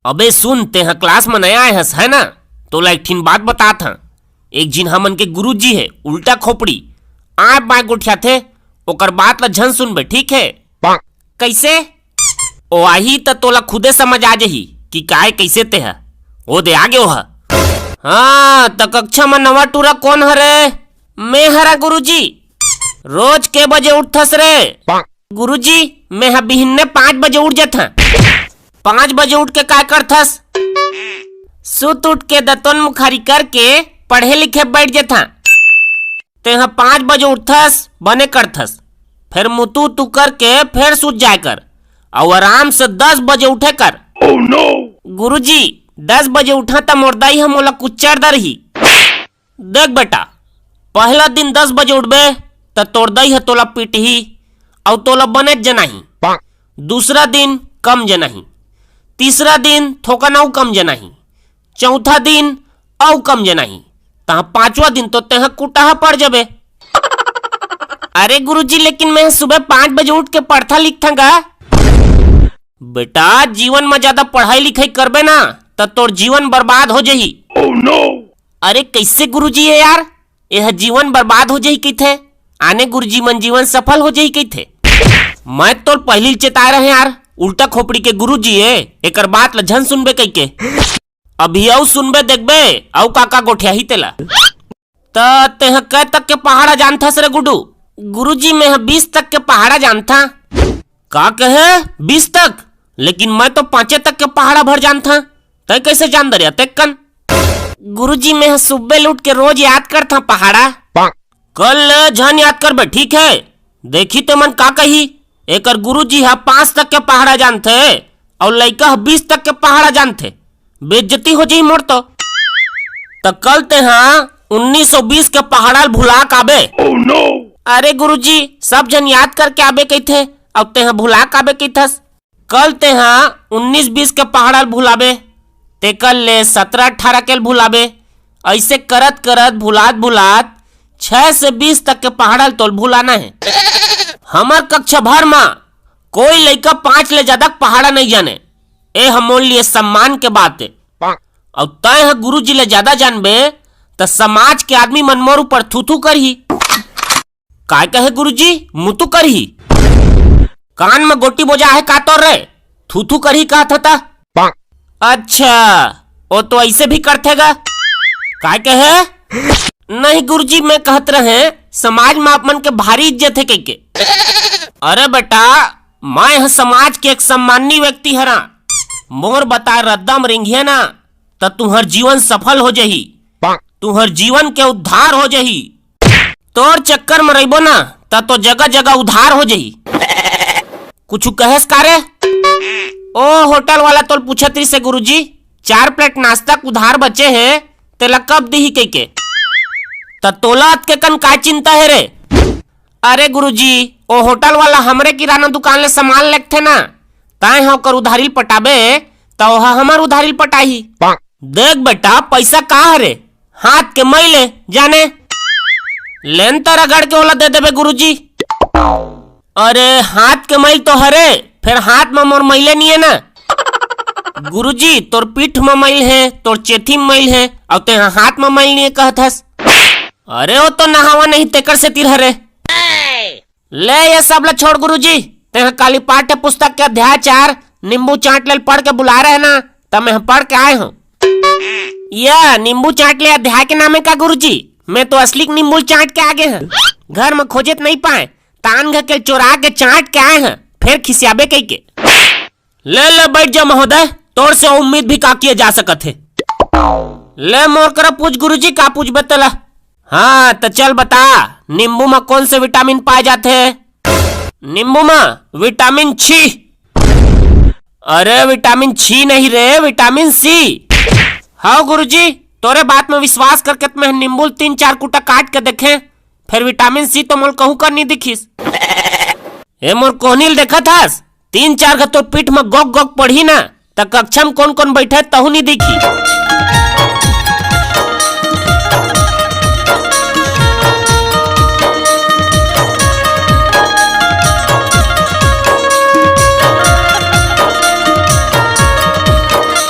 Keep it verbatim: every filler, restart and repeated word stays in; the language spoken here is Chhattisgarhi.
अबे सुन, तेहा class म नया आए हस, है ना? तोला एक ठिन बात बतात हं। एक झिन हमन के गुरुजी हे, उल्टा खोपड़ी, आय बाय गोठियाथे, ओकर बात ला झन सुनबे, ठीक हे? कइसे? ओ आही त तोला खुदे समझ आ जही कि काय कइसे तेहा। ओ दे आगे ओहा। हाँ, त कक्षा म नवा टूरा कोन हरे? मैं हरा गुरुजी। रोज के बजे उठथस रे? गुरुजी, मैं ह बिहन्ने पाँच बजे उठ जथंव। पाँच बजे उठ के काय करथस? सुत उठ के दतोन मुखारी करके पढ़े लिखे बइठ जथंव। तेहा पाँच बजे उठथस, बने करथस, फेर मुतू उतू करके फेर सुत जाय कर, अउ आराम से दस बजे उठे कर। गुरुजी, दस बजे उठंव त मोर दाई ह मोला कुच्चर दरही। देख बेटा, पहला दिन दस बजे उठबे त तोर दाई ह तोला पीटही, अउ तोला बनेच जनाही। दूसरा दिन कम जनाही, तीसरा दिन थोकन अउ कम जनाही, चौथा दिन अउ कम जनाही, तहाँ पांचवा दिन तो तेहा कुटाहा पड़ जबे। अरे गुरुजी, लेकिन मैं सुबह पाँच बजे उठ के पढ़था लिखथा गा। बेटा, जीवन म ज्यादा पढ़ाई लिखाई करबे ना, त तोर जीवन बर्बाद हो जही। अरे कइसे गुरुजी हे यार, एह जीवन बर्बाद हो जही कहिथे, आने गुरुजी मन जीवन सफल हो जही कहिथे। मैं तोर पहिली चेताय रहे यार, उल्टा खोपड़ी के गुरुजी ए, एकर बात ल झन सुनबे कहिके। अभी अउ सुनबे देखबे, अउ का का गोठियाही तेला। त तेह कै तक के पहाड़ा जानथस रे गुड्डू? गुरुजी, मैं ह बीस तक के पहाड़ा जानथा। का कहे? बीस तक? लेकिन मैं तो पांचे तक के पहाड़ा भर जानथा। तै कैसे जान दरिया तेक्कन? गुरुजी, मैं ह सुब्बे लूट के रोज याद करथा पहाड़ा। कल ले झन याद करबे, ठीक है? देखी ते मन का कही, एकर गुरुजी ह पांच तक के पहाड़ा जानथे अउ लइका ह बीस तक के पहाड़ा जानथे। बेइज्जती हो जही मोर तो। त कल तेहा उन्नीस सौ बीस के पहाड़ा ल भुला के आबे। अरे गुरुजी, सब झन याद करके आबे कहिथे, अउ तेहा भुला के आबे कहिथस। कल तेहा उन्नीस बीस के पहाड़ा ल भुलाबे, तेकर ले सत्रह अठारह के ल भुलाबे। अइसे करत करत, भुलात भुलात छह से बीस तक के पहाड़ा ल तोल भुलाना हे। हमर कक्षा भर म कोई लइका पांच ले जादा पहाड़ा नइ जाने। ए ह मोर लिए सम्मान के बात ए। अउ तैं ह गुरुजी ले जादा जानबे, त समाज के आदमी मन मोर ऊपर थू-थू करही। काय कहे गुरुजी? मुतु करही? कान म गोटी बोजा हे का तोर रे? थू-थू करही कहत ह त? अच्छा, ओ तो अइसे भी करथे गा। काय कहे? नहीं गुरुजी, मैं कहत रहे, समाज म आप मन के भारी इज्जत हे कहिके। अरे बेटा, मैं ह समाज के एक सम्माननीय व्यक्ति हरा। मोर बताए रद्दा म रेंगिया ना, त तुंहर जीवन सफल हो जही। तुंहर जीवन के उद्धार हो जही। तोर चक्कर म रहिबो ना, त तो जगह जगह उधार हो जही। कुछु कहेस का रे? ओ होटल वाला तोल पूछत रिसे गुरुजी, चार प्लेट नाश्ता के उधार बचे हे, तेला कब दिही कहिके। त तोला अतके कन काय चिंता हे रे? अरे गुरुजी, ओ होटल वाला हमरे किराना दुकान ले सामान लेगथे ना, ताय ह ओकर उधारी ल पटाबे, त ओहा हमर उधारी ल पटाही। देख बेटा, पइसा का हरे? हाथ के मइल ए, जाने। लेन त रगड़ के ओला दे देबे गुरुजी। अरे हाथ के मइल तो हरे, फेर हाथ म मोर मइले निये ना। गुरुजी, तोर पीठ म मइल हे, तोर चेथी म मइल हे, अउ तेहा हाथ म मइल निये कहत हस। अरे ओ तो नहावा नहीं तेकर सेती हरे। ले ये सब ला छोड़ गुरुजी, तेहा काली पाठ्य पुस्तक के अध्याय चार नींबू चाट ले ल पढ़ के बुलाय रहे ना, त मैं ह पढ़ के आय हंव। या नींबू चाट ले अध्याय के नाम हे का गुरुजी? मैं तो असली के नींबू ल चाट के आगे हंव। घर म खोजे त नइ पाय, तान घके चोरा के चाट के आय हंव, फेर खिसियाबे कहिके। ले ले बइठ जा महोदय, तोर से उम्मीद भी का किया जा सकत हे। ले मोर करा पूछ गुरुजी, का पूछबे तेला। हाँ त चल बता, नींबू म कोन से विटामिन पाय जाथे? नींबू म विटामिन सी। अरे विटामिन सी नहीं रे, विटामिन सी। हव गुरुजी, तोरे बात म विश्वास करके त मैं नींबू ल तीन चार कुटा काट के देखे, फेर विटामिन सी तो मोल कहूं कर नी दिखिस। ए मोर कोहनी ल देखत हस? तीन चार घ तोर पीठ म गोक गोक पड़ही ना, त कक्षा म कोन कोन बइठे तहू नी दिखी।